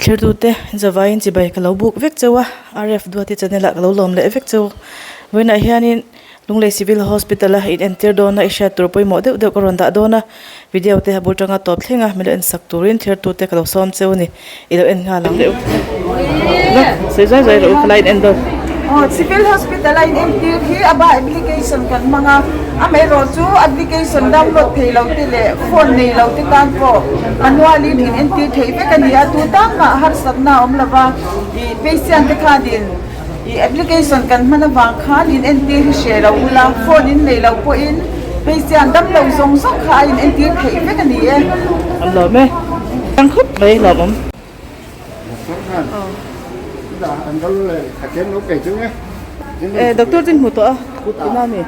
Thlertute zavaiin chibai ka lo buk vek cheu a, RF Duati channel ah ka lo lawm leh vek cheu. Vawiinah hianin Lunglei Civil Hospital a inentir dawna i hriat tur pawimawh deuh deuh ka rawn dah dawn a, video te a bul tanga tawp thleng a milo en sak turin thlertute ka lo sawm cheu a ni. I lo en nghal ang. Sawi zai zai rawh u, khalai in en dawn. Aw, Civil Hospital a inentir hi a ba application kan hmang a, amaherawh chu application download thei lo te leh phone nei lo te tan pawh manual in inentir theih vek a ni a, tu tan mah harsatna a awm lo va, ih patient te khanin ih application kan hman avang khan inentir hi hreh lo ula, phone in nei lo pawhin patient damlo zawng zawng kha a inentir theih vek a ni e. An lawm e. Ang khawp mai lawmawm. E doctor chu in hmu tawh a tuna mi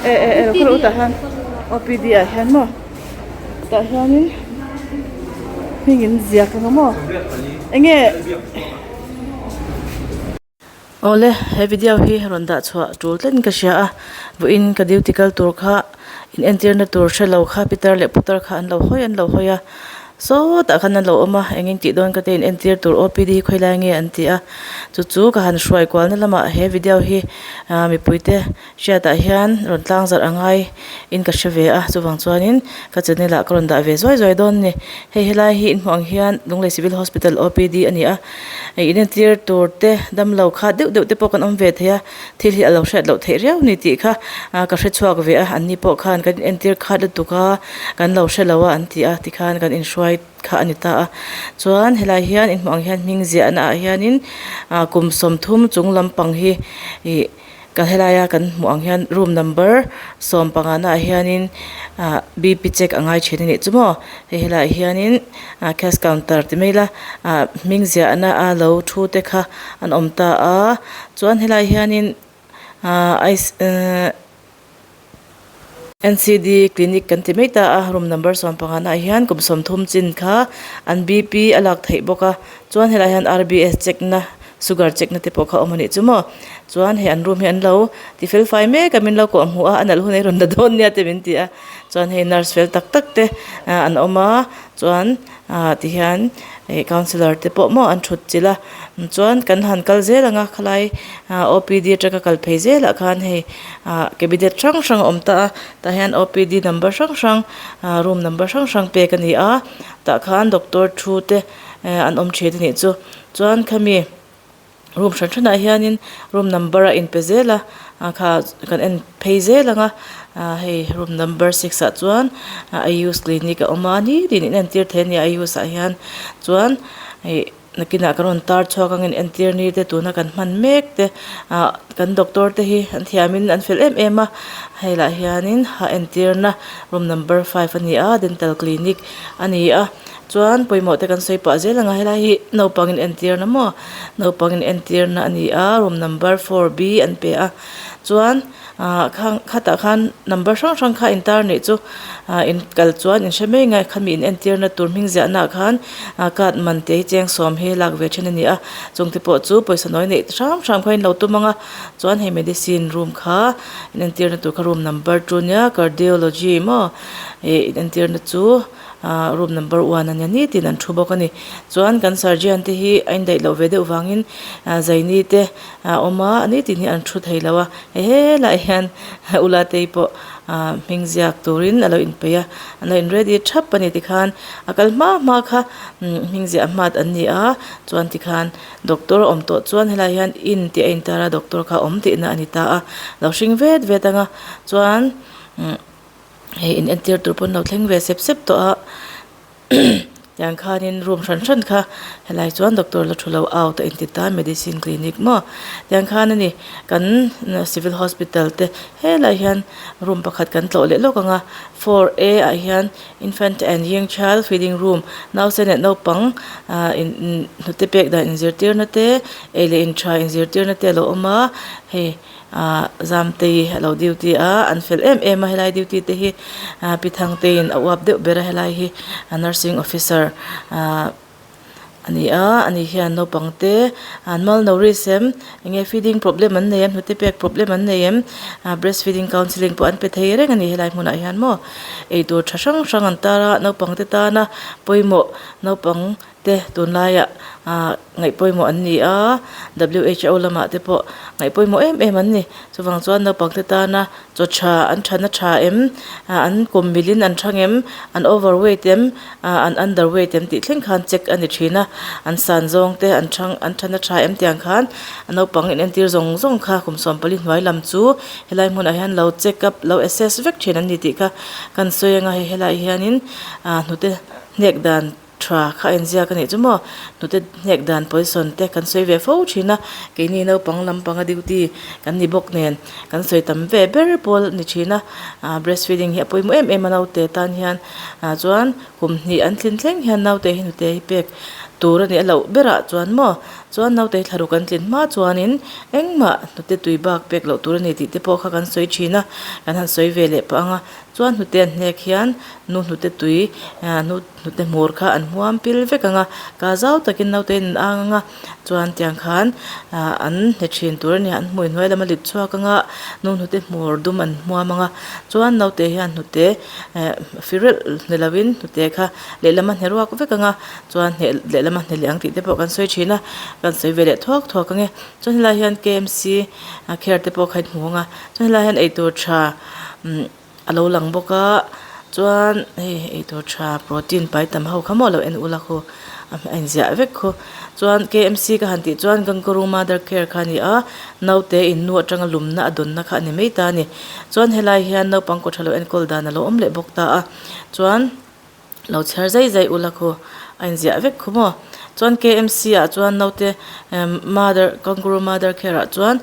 e e e khaw utah hian OPD ah hian maw tah hianin hming in ziak ang maw enge. Awle, he video hi rawn dah chhuah tul tletin ka hria a, vawiin ka duty kal tur kha in entirna tur hre lo kha pitar leh putar kha an lo hawi an lo hawi a, sawtah khan an lo awm a, eng eng tih dawn ka te in entir tur OPD hi khawi lai nge an ti a, chu chu ka han hruai kualna lamah he video hi ah mipuite Hriatah hian rawn tlang zarh a ngai in ka hre ve a, chuvang chuanin ka channel ah ka rawn dah ve zuai zuai dawn a ni. Hei helai hi inhmuh ang hian Lunglei Civil Hospital OPD a ni a, in entir tur te damlo kha deuh deuh te pawh kan awm ve thei a, thil hi a lo hriat loh theih riau ni tih kha ka hre chhuak ve a, anni pawh khan kan entir khat lutuk a, kan lo hre lo a an ti a, tikhan kan inhruai kha a ni ta a. Chuan helai hian inhmuh ang hian hming ziahna ah hianin kum 30 chung lampang hi ih. Ka helaia kan hmuh ang hian room number 15 naah hianin ah BP check a ngai thin a nih chu maw hei helaiah hianin ah cash counter ti mai ila ah hming ziahna a lo thu te kha an awm ta a chuan helaiah hianin ah ice ehh N_c_d clinic kan ti mai ta a room number 15 naah hian kum 30 chin kha an BP a lak theih bawk a chuan helaiah hian R_b_s check na. Sugar check na te pawh kha a awm a nih chu maw chuan hei an room hi an lo ti fel fai mek a min lo kawh hmuh a a nalh hun ei rawn la dawn nia te min ti a chuan hei nurse fel tak tak te ah an awm a chuan ah ti hian ih counsellor te pawh maw an thut chilh a chuan kan han kal zel ang a khalai ah OPD atanga kal phei zelah khan hei ah cabinet hrang hrang a awm ta a tah hian OPD number hrang hrang ah room number hrang hrang pek a ni a tah khan doctor thu te eh an awm thin a nih chu. Chuan khami room hran hranah hianin room number a inpe zel a ah kha kan en phei zel ang a ah hei room number six ah chuan ayus clinic a awm a nitin in entir thei a ni ayus ah hian chuan ih nakinah kan rawn tar chhuak ang in entir ni te tuna kan hman mek te ah kan doctor te hi an thiamin an fel em em a hei lah hianin a entirna room number five a ni a dental clinic a ni a. Chuan pawimawh te kan sawi pah zel ang a helai hi naupang in entirna maw naupang in entirna a ni a room number 4B an pe a chuan ah khang khatah khan number hrang hrang kha intar nih chu ah in kal chuan in hre mai ang a khami in entirna tur hming ziahna ah khan ah card man te hi cheng sawm hi lak ve then a ni a chung te pawh chu pawisa nawi neih hram hram kha in lo tum ang a chuan hei medicine room kha in entirna tur kha room number 2 nia cardiology maw ih in entirna chu. Ahh room number one a nia nitin an thu bawk a ni chuan kan surgeon te hi a indaih loh ve deuh vangin ah zaini te a awm a nitin hi an thu thei lo a hei helaiah hian ula tei pawh ah hming ziak turin a lo inpeih a an lo in ready thap a ni tikhan a kal hma hma kha hming ziah hmat an ni a chuan tikhan doctor a awm tawh chuan helaiah hian in tih a intar a doctor kha a awm tihna a ni ta a lo hring vet vet ang a chuan umm. Hei in entir tur pawn lo thleng ve sep sep tawh a tiang khanin room hran hran kha helai chuan doctor la thu lo out a inti ta medicine clinic maw tiang khan a ni kan civil hospital te helai hian room pakhat kan tlawh leh lawk ang a 4A ah hian infant and young child feeding room nausen leh naupang ah in hnute pek dan inzirtir na te ei leh in tha inzirtir na te a lo awm a hei. Ahh Zamtei a lo duty a an fel em em a helai duty te hi ah pi Thangteiin a uap deuh ber a helai hi a nursing officer ahh a ni a ani hian naupang te an malnourish em enge feeding problem an nei em hnute pek problem an nei em ah breast feeding counselling pawh an pe thei reng a ni helai hmunah hian maw eitur tha hrang hrang an tar a naupang te tana pawimawh naupang. te tunlaiah ah ngaih pawimawh an ni a w h o lamah te pawh ngaih pawimawh em em an ni chuvang chuan naupang te tana chaw tha an thana tha em ah an kum mil in an thang em an over weight em ah an under weight em tih thleng khan check a ni thin a an san zawng te an thang an thana tha em tiang khan a naupang in entir zawng zawng kha kum sawmpali hnuai lam chu helai hmunah hian lo check up lo assess vek thin an ni tih kha kan sawi anga hei helaiah hianin ah hnute hnek dan tha kha a inziak a nih chu maw hnute hnek dan position te kan sawi ve fo thin a keini naupang lampanga duty kan ni bawk nen kan sawi tam ve ber pawl a ni thin a ah breast feeding hi a pawimawh em em a naute tan hian ah chuan kum hnih an tlin thleng hian naute hi hnute hi pek tur a nih a loh berah chuan maw chuan naute hi thla ruk an tlin hma chuanin engmah hnute tui bak pek loh tur a ni tih te pawh kha kan sawi thin a kan han sawi ve leh pah ang a chuan hnute an hnek hian nu hnute tui ah nu hnute hmur kha an hmuam pil vek ang a ka zau takin naute in an ang ang a chuan tiang khan ah an hne thin tur a ni an hmui hnuai lam a lip chhuak ang a nu hnute hmur dum an hmuam ang a chuan naute hian hnute eh firelh ni lovin hnute kha lehlam a hne ruak vek ang a chuan hneh lehlam a hne leh ang tih te pawh kan sawi thin a kan sawi ve leh thuak thuak ang e chuan helai hian k m c a care te pawh kha in hmu ang a chuan helai hian eitur tha umm a lo lang bawk a chuan hei eitur tha protein pai tam ho kha maw lo en ula khu a inziah vek khu chuan k m c ka han tih chuan kangaroo mother care kha a ni a naute in nu atanga lumna a dawnna kha a ni mai ta a ni chuan helai hian naupang kawtha lo enkawl dan a lo awm leh bawk ta a chuan. Lo chhiar zai zai ula khu a inziah vek khu maw. Chuan K M C ah chuan naute mother kangaroo mother care ah chuan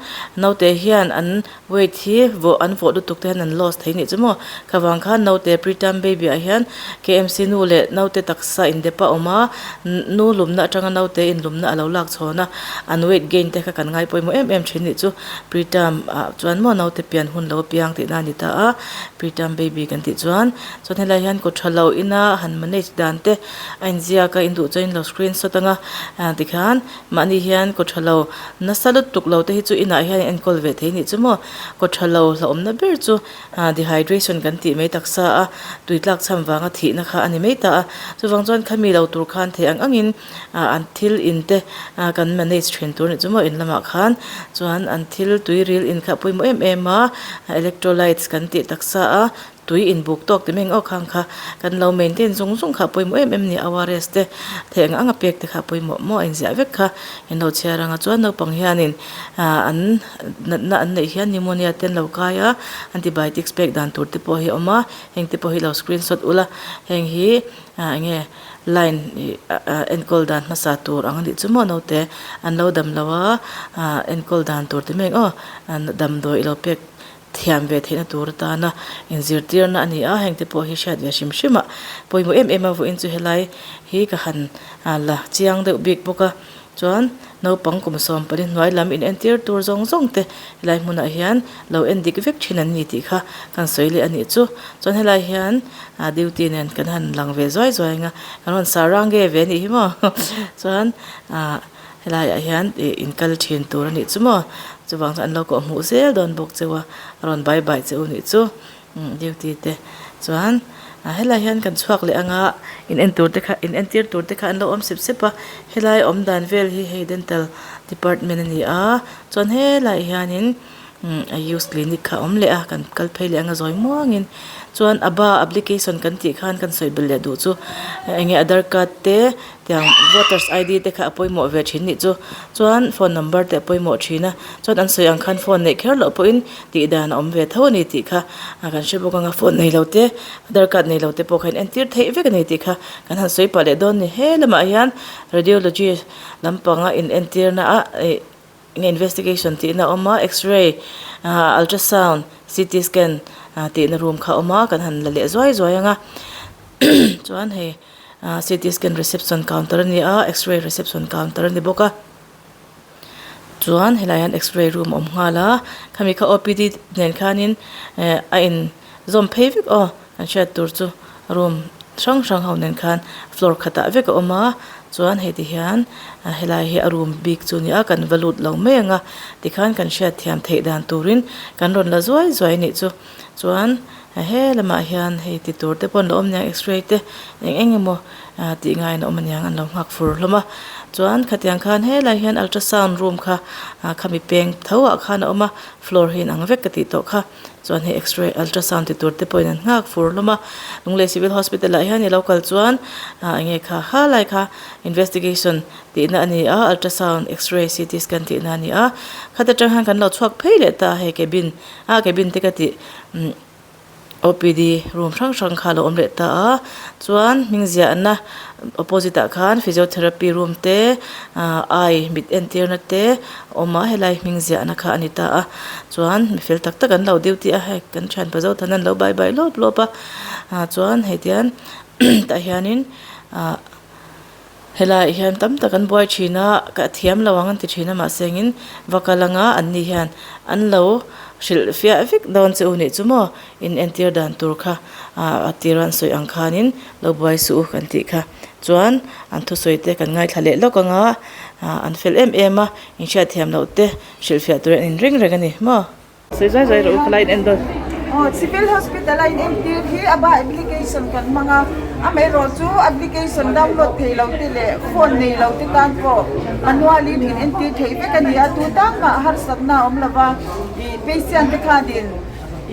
naute hian an weight hi vawh an vawh lutuk te hian an loss thei nih chu maw. Kha vang khan naute preterm baby ah hian K M C nu leh naute taksa indep a awm a nu lumna atanga naute inlumna a lo lak chhawn a an weight gain te kha kan ngai pawimawh em em thin nih chu preterm ah chuan maw naute pian hun lo piang tihna a ni ta a preterm baby kan tih chuan. Chuan helai hian kut tha lo ina han manage dan te a inziak a induh chuan in lo screenshot anga ah tikhian mahni hian kut tha lo nasa lutuk lo te hi chu inah hian enkawl ve thei anih chu maw kut tha lo hlauhawmna ber chu ah dehydration kan tih mai taksa a tui tlak cham vanga thihna kha a ni mai ta a chuvang chuan khami lo tur khan theih ang angin ah an thil in te ah kan manage thin tur anih chu maw in lamah khan chuan an thil tui ril in kha a pawimawh em em a electrolytes kan tih taksa a. Tui inbuk tawk ti mai ang aw khang kha kan lo maintain zung zung kha a pawimawh em em a ni a O R S te theih ang ang a pek te kha a pawimawh maw a inziah vek kha in lo chhiar ang a chuan naupang hianin ah an natna an neih hian pneumonia te an lo kai a antibiotics pek dan tur te pawh hi a awm a heng te pawh hi lo screenshot ula heng hi ah eng nge line ih ah enkawl dan hmasa tur ang a nih chu maw naute an lo dam lo a ah enkawl dan tur ti mai ang aw damdawi ilo pek. Thiam ve theihna tur atana inzirtirna a ni a, hengte pawh hi hriat ve hrim hrim a pawimawh em em a, vawiin chu helai hi ka han la chiang deuh bik bawk a, chuan naupang kum sawmpali hnuai lam in entir tur zawng zawng te helai hmunah hian lo en dik vek thin an ni tih kha kan sawi leh a nih chu, chuan helai hian duty nen kan han lang ve zuai zuai ang a, kan rawn sarang nge ve a nih hi maw chuan ah. Helaiah hian ih in kal thin tur a nih chu maw chuvang chuan an lo kawh hmuh zel dawn bawk cheu a a rawn bye bye che u nih chu umm duty te chuan ah helai hian kan chhuak leh anga in en tur te kha in entir tur te kha an lo awm sep sep a helai awm dan vel hi hei dental department a ni a chuan helaiah hianin umm a use clinic kha a awm leh a kan kal phei leh anga zawi muangin chuan a ba application kan tih khan kan sawi belh leh duh chu eng nge aadhar card te. Tiang voters I D te kha a pawimawh ve thin nih chu chuan phone number te a pawimawh thin a chuan an sawi ang khan phone neih kher loh pawhin tih dan a awm ve tho a ni tih kha a kan hre bawk ang a phone nei lo te aadhar card nei lo te pawh kha in entir theih vek a ni tih kha kan han sawi pah leh dawn a ni he lamah hian radiology lampanga in entirna ah ih nge investigation tih na a awm a x-ray ah ultrasound c t scan ah tihna room kha a awm a kan han la leh zuai zuai ang a chuan hei. Ahh c t scan reception counter a ni a x-ray reception counter a ni bawk a chuan helaiah hian x-ray room a awm nghal a khami kha o p d nen khanin eh a in zawm phei vek aw kan hriat tur chu room hrang hrang ho nen khan floor khatah vek a awm a chuan hei ti hian helai hi a room bik chu a ni a kan va lut lo mai ang a tikhan kan hriat thiam theih dan turin kan rawn la zuai zuai a nih chu chuan. He lamah hian hei ti tur te pawh an lo awm aniang x-ray te eng eng emaw ah tih ngaiin a awm aniang an lo nghak fur hlawm a chuan khatiang khan helaiah hian ultrasound room kha ah khami peng tho ah khan a awm a floor hi inang vek ka tih tawh kha chuan hei x-ray ultrasound ti tur te pawhin an nghak fur hlawm a Lunglei civil hospital ah hian i lo kal chuan ah eng nge kha ha lai kha investigation tihna a ni a ultrasound x-ray ct scan tihna a ni a khata tang hian kan lo chhuak phei leh ta a hei cabin a cabin te ka tih umm O_P_D room hrang hrang kha a lo awm leh ta a chuan hming ziahna opposite ah khan physiotherapy room te ah eye mit entirna te a awm a helai hming ziahna kha a ni ta a chuan mi fel tak tak an lo duty a hei kan thianpa zo than an lo bai bai lawp lawp a ah chuan hei tian tah hianin ah. Helaiah hian tam tak an buai thin a, ka thiam lo ang an ti thin a mahse engin va kal anga an ni hian an lo hrilh fiah vek dawn che u nih chu maw in entir dan tur kha ah a tir an sawi ang khanin lo buai suh u kan tih kha chuan an thusawi te kan ngaithla leh lawk anga ah an fel em em a inhriat thiam loh te hrilh fiah tur an inring reng a ni maw. Sawi zai zai rawh u khalai in en dawn. Aw Civil Hospital a in entir hi a ba application kan hmang a, amaherawh chu application download thei lo te leh phone nei lo te tan pawh manual in in entir thei vek a ni a, tu tan mah harsatna a awm lo va, ih patient te khanin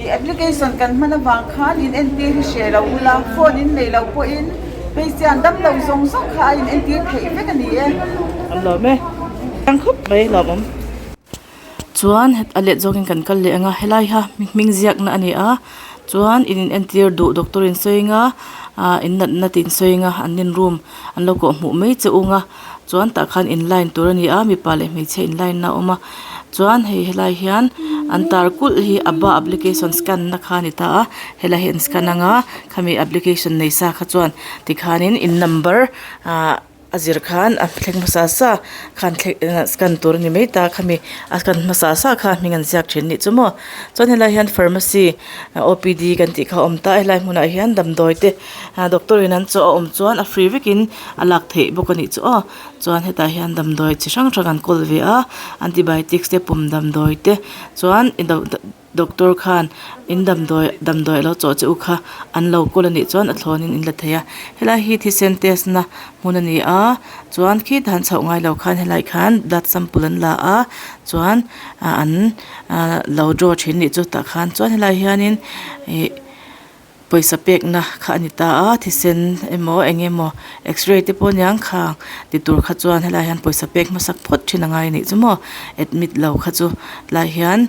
ih application kan hman avang khan in entir hi hreh lo ula, phone in nei lo pawhin patient dam lo zawng zawng kha a in entir theih vek a ni e. An lawm e, ang khawp mai lawmawm. Chuan a let zawngin kan kal leh ang a helai kha hming ziakna a ni a chuan in inentir duh doctor in sawi ang a ah in natna te in sawi ang a an in room an lo kawh hmuh mai che ung a chuan tah khan in line tur a ni a mipa leh hmeichhia in line na a awm a chuan hei helai hian an tar kulh hi a ba application scan na kha a ni ta a helai hi an scan ang a khami application nei sa kha chuan tikhanin in number ah. A zir khan a thleng hmasa sa khan thleng scan tur a ni mai ta khami a scan hmasa sa kha hming an ziak thin nih chu maw chuan helai hian pharmacy O P D kan tih kha a awm ta a helai hmunah hian damdawi te ah doctor in an chawh a awm chuan a free vekin a lak theih bawk a nih chu aw chuan hetah hian damdawi chi hrang hrang an kawl ve a antibiotics te pum damdawi te chuan Doctor khan in damdawi damdawi a lo chawh che u kha an lo kawl a nih chuan a thlawnin in la thei a helai hi thisen test na hmun a ni a chuan khitah an chhoh ngai lo khan helai khan blood sample an la a chuan ah an ah lo draw thin nih chu tah khan chuan helai hianin ih. Pawisa pekna kha a ni ta a thisen emaw eng emaw x-ray te pawh aniang khang ti tur kha chuan helaiah hian pawisa pek hmasak phawt thin a ngai a nih chu maw admit lo kha chu tlaiah hian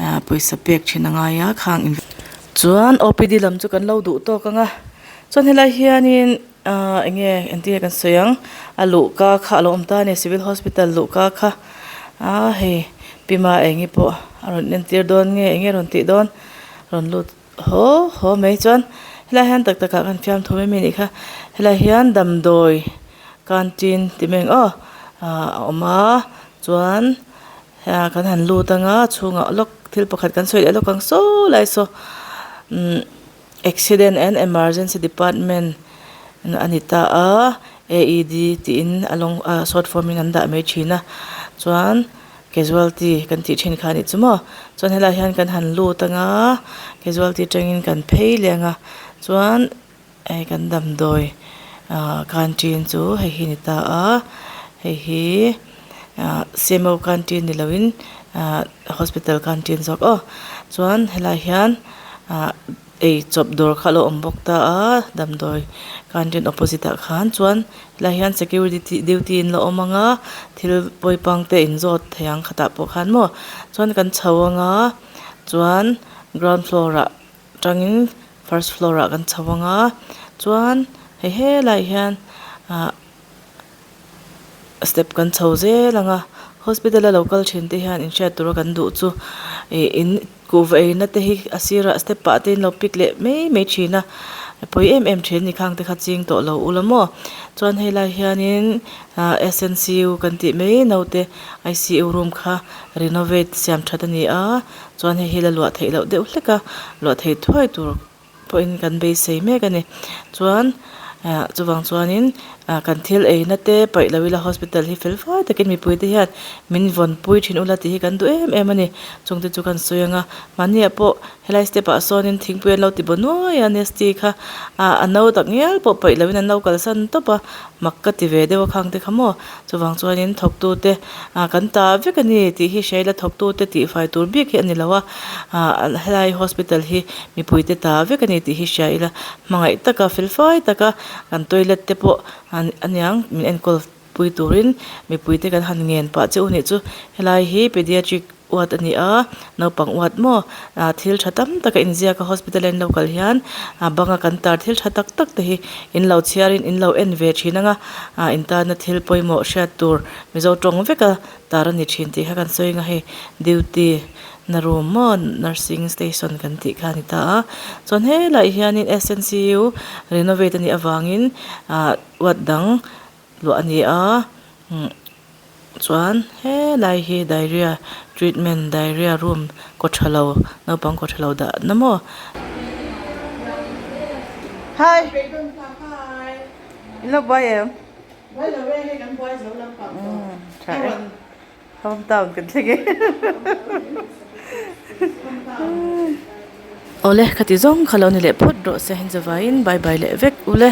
ah pawisa pek thin a ngai a khang in chuan O P D lam chu kan lo duh tawk ang a chuan helai hianin ah eng nge engtin nge kan sawi ang a luhka kha a lo awm ta a ni civil hospital luhka kha ah hei Pima eng nge pawh a rawn entir dawn nge eng nge a rawn tih dawn rawn lut. Haw haw mai chuan helai hian tak takah kan fiam thu mai mai anih kha helai hian damdawi canteen tih mai ang aw ah a awm a chuan kan han lut anga a chhungah lawk thil pakhat kan sawi leh lawk ang saw lai saw umm accident and emergency department a ni ta a A E D tiin a lawng ah short form in an dah mai thin a chuan. Casualty kan tih thin kha a nih chu maw chuan helaiah hian kan han lut anga casualty atangin kan phei leh anga chuan hei kan damdawi ah canteen chu hei hi a ni ta a hei hi ah C M O canteen ni lovin ah hospital canteen zawk aw chuan helaiah hian ah. Ei chawp dawr kha a lo awm bawk ta a damdawi canteen opposite ah khan chuan helaiah hian security duty an la awm ang a thil pawipang te in zawt thei ang khatah pawh khan maw chuan kan chho ang a chuan ground floor ah tangin first floor ah kan chho ang a chuan hei helaiah hian ah. Step kan chho zel ang a hospital a lo kal thin te hian inhriat tura kan duh chu ih in kuhva eina te hi a sirah step ah te in lo pick leh mai mai thin a pawi em em thin a ni khang te kha ching tawh lo ula maw chuan helai hianin ah S N C U kan tih mai naute I C U room kha renovate siam that a ni a chuan hei hi la luah theih loh deuh hlek a luah theih thuai tur. Pawhin kan beisei mek a ni. Chuan ah chuvang chuanin Ah kan thil eina te paih lo ila hospital hi fel fai takin mipui te hian min vawn pui thin ula tih hi kan duh em em a ni. Chung te chu kan sawi ang a, mahniah pawh helai step ah sawnin thingpui an lo ti baw nuai a nesty kha ah a no tak ngial pawh paih loin an lo kalsan tawp a, mak ka ti ve deuh a khang te kha maw. Chuvang chuanin thawktu te ah kan ta vek a ni tih hi hria ila thawktu te tihfai tur bik hi a ni lo a, ah helai hospital hi mipui te ta vek a ni tih hi hria ila hmangaih taka fel fai taka kan toilet te pawh aniang min enkawl pui turin mipui te kan han ngen pah che u nih chu helai hi pediatric ward a ni a naupang ward maw ah thil tha tam tak a inziak a hospital a in lo kal hian ah banga kan tar thil tha tak tak te hi in lo chhiar in in lo en ve thin ang a ah in tana thil pawimawh hriat tur mizo tawng vek a tar a ni thin tih kha kan sawi ang a hei duty na room maw nursing station kan tih kha a ni ta a chuan helaiah hianin S N C U renovate a nih avangin ah ward dang luah a ni a umm chuan helai hi diarrhea treatment diarrhea room kaw tha lo naupang kaw tha lo dah na maw. Hi in lo buai em? Tha e home town kan thleng e. Awle khati zawng kha lo ni leh phawt rawh se heng zavaiin bye bye leh vek ule.